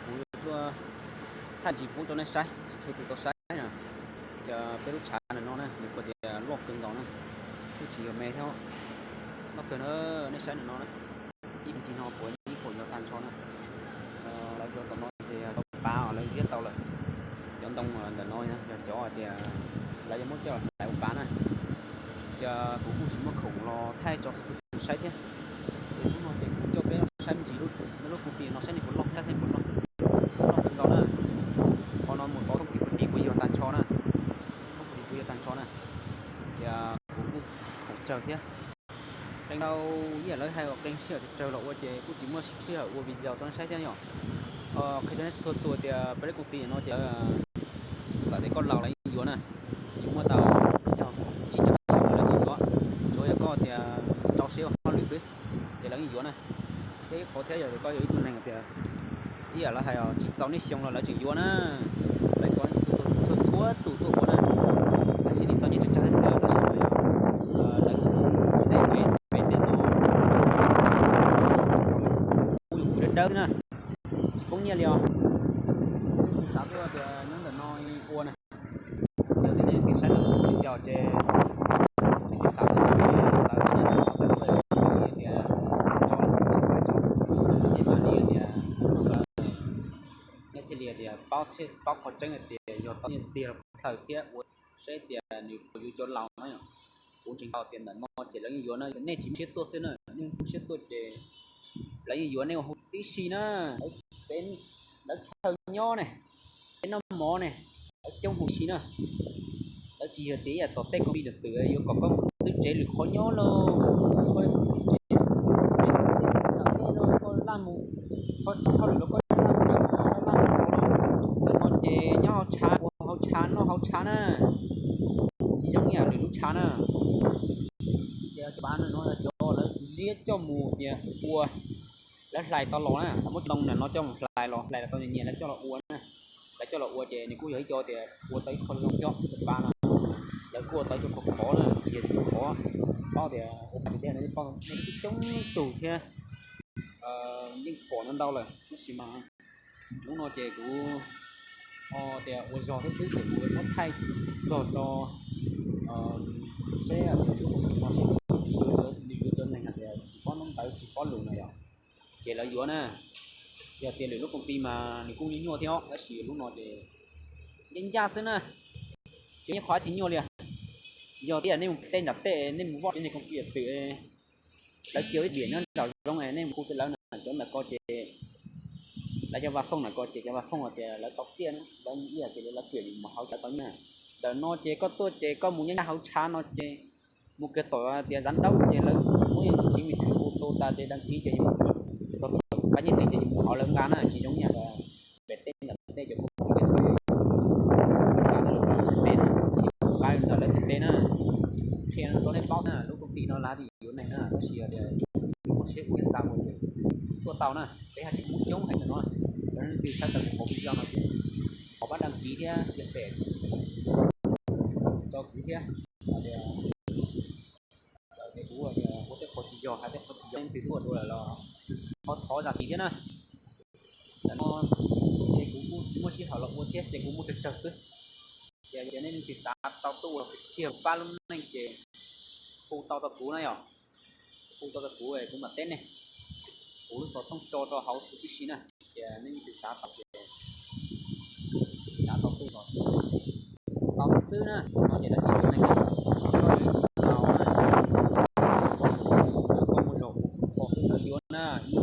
kuv yuav tuaj thaij ntsis pub rau nej saib, txhua tus tau saib na. Ces peb lub tshav ntawm no na nws kuj tias loj kawg nkaus na, kuj tsis yog me thiab, loj kawg na. Nej saib ntawm no na, ib ncig no puav ib puas yog tag nrho na. Lawv cov tom no ces yog cov pav lawv ziab tau lawm. Cov ntoo ntawm no yog cov tias lawv yuav muab coj hlais ua pav na. Ces kuv kuj tsis muaj khoom los thaij tso txhua tus saib thiab. Ces hnub no ces kuv coj peb saib me ntsis lub, lub koom tis no saib nej puas loj, saib puas loj, loj kawg nkaus na. Qhov no mus tod thooj kis puav tib puas yog tag nrho na, thooj kis puav yog tag nrho na. Ces kuv kuj khoom tsawg thiab. Qee ntau ib yam lawv hais uas qee sij hawm tsawg los ua ces kuj tsis muaj sij hawm ua video rau nej saib thiab yom. Qhia rau nej txhua tus tias peb lub koom tis no ces txawm tias koj laus lawv yeej yuav na, yuav muaj tau peb caug tsib caug xyoo lawv tseem yuav, tsuav yog koj tias rau siab ua hauj lwm xwb ces lawv yeej yuav na. Thiab ib qhov thiab yog tias koj yog ib tug neeg tias ib yam lawv hais tsis txaus nej xyoo los lawv tseem yuav na. Txais tos txhua txhua tus tuaj ua na. Tab sis li tau nyiaj tsawg tsawg xwb tab sis lawv kuj ua ntej tsev peb tej no kuj yuav khwv dawb dawb xwb na, tsis poob nyiaj li os. Kuv xav tuaj tias nyob ntawm no ua na. Yog tias nej leej twg saib tau kuv video ces nej twb xav tuaj, lawv kuj nyob rau saum tawm tuaj tias tso lub subscribe rau, ces mam li tias nej thiaj li tias paub, paub qhov tseeb hais tias yog tau nyiaj tiag los plaws thiab ua saib tias nws puas yuav cov laus na yom. Kuv ntseeg tau tias ntawm no ces lawv yeej yuav na, nej tsis muaj siab tuaj xwb na, nej muaj siab tuaj ces lawv yeej yuav nej ua hauj tib si na. Lawv tsev, lawv chaw nyob ne, tsev noj mov ne, lawv coob huv si na. Lawv tsis yog tias ib yam tom tej koom tis lwm twm yuav kom koj mus txwb tsev lwm qhov nyob lauj, koj txwb tsev, koj laj mus, koj hauj lwm los koj laj mus, koj laj mus txog lauj. Ntawm no ces nyob hauv tshav, ua hauv tshav noj hauv tshav na, tsis zoo ib yam lwm lub tshav na. Ces cov pav no yog cov lawv ziab coj mus tias ua, lawv hlais tau los na, lawv muab cov ntoo ntawm no coj mus hlais los, hlais los tau nyias nyias lawv coj los ua na. Lawv coj los ua ces nws kuj yog ib co tias ua tau ib qho zoo coj cov pav no, lawv kuj ua tau ib co khov khov na, tsis yog tias tsis khov. Paub tias ua pav tiag tiag no paub nej coob tus thiab yeej pom ntau ntau lawm tab sis mas hnub no ces kuv ho tias ua zog thiab xwb ces kuv yuav muab thaij txog rau seb tias lub koom tis no seb nws yuav cov neeg hais tias tsis paub ntaub ntawv tsis paub lus na yom, ces lawv yuav na. Yog tias lwm lub koom tis mas nws kuj nyuaj nyuaj thiab os, tab sis lub no ces ncaj ncaj xwb na, tsis nyuaj qhov tsis nyuaj li. Yog tias nej mus tej nram tej nej mus voj cov niag koom tis twm, lawv cia ib diam nyob nraum zoov es nej mus hu rau lawv na, cov ntawm ko ces lawv cov vaj fooj ntawm ko ces cov vaj fooj tias lawv tau txiaj na, lawv ib yam tias lawv kawm mus hauv lawv tau nyiaj. Ntawm no ces koj tuaj ces koj mus nyob hauv tshav no ces mus kiag tom tias zav ntaub ces lawv muab yog tsis me thwv hu tu tas ces dag kis ces yuav mus txog thaum pab nyiaj hli ces yuav mus hauv lawv nqa na, tsis zoo ib yam pem tej nram tej cov koom tis twm, lawv txhais tes na, qa ntawm lawv txhais tes na. Qhia rau nej paub xwb na, lub koom tis no lawv tias yuav neeg na, tab sis yog tias muaj siab ua ib xav ua ces tuaj tau na, peb haj tseem muaj coob heev ntawm no. Yog leej twg saib tau kuv qhov video no ces thov pab dag kis thiab chia sẻ rau kuv thiab. Hais tias kuv ua tej qhov tsis yog, hais tej qhov tsis yog leej twg tuaj dua lawm los thov thov zam txim thiab na. Ntawm no ces kuv kuj tsis muaj sij hawm los ua thiab ces kuv muaj tsawg tsawg xwb. Ces yog tias nej leej twg xav tau tuaj ua kiag pab lub neej ces hu tau rau kuv na yom. Hu tau rau kuv, kuv mam teb nej. Kuv lub xov tooj tso rau hauv tib si na. Ces nej leej twg xav tau ces xav tau tuaj los tau xwb xwb na. No ces dab tsi tuaj neeg, koj yuav ib tug laus na, koj mus zaum ua kho xwb lawv yuav na, ib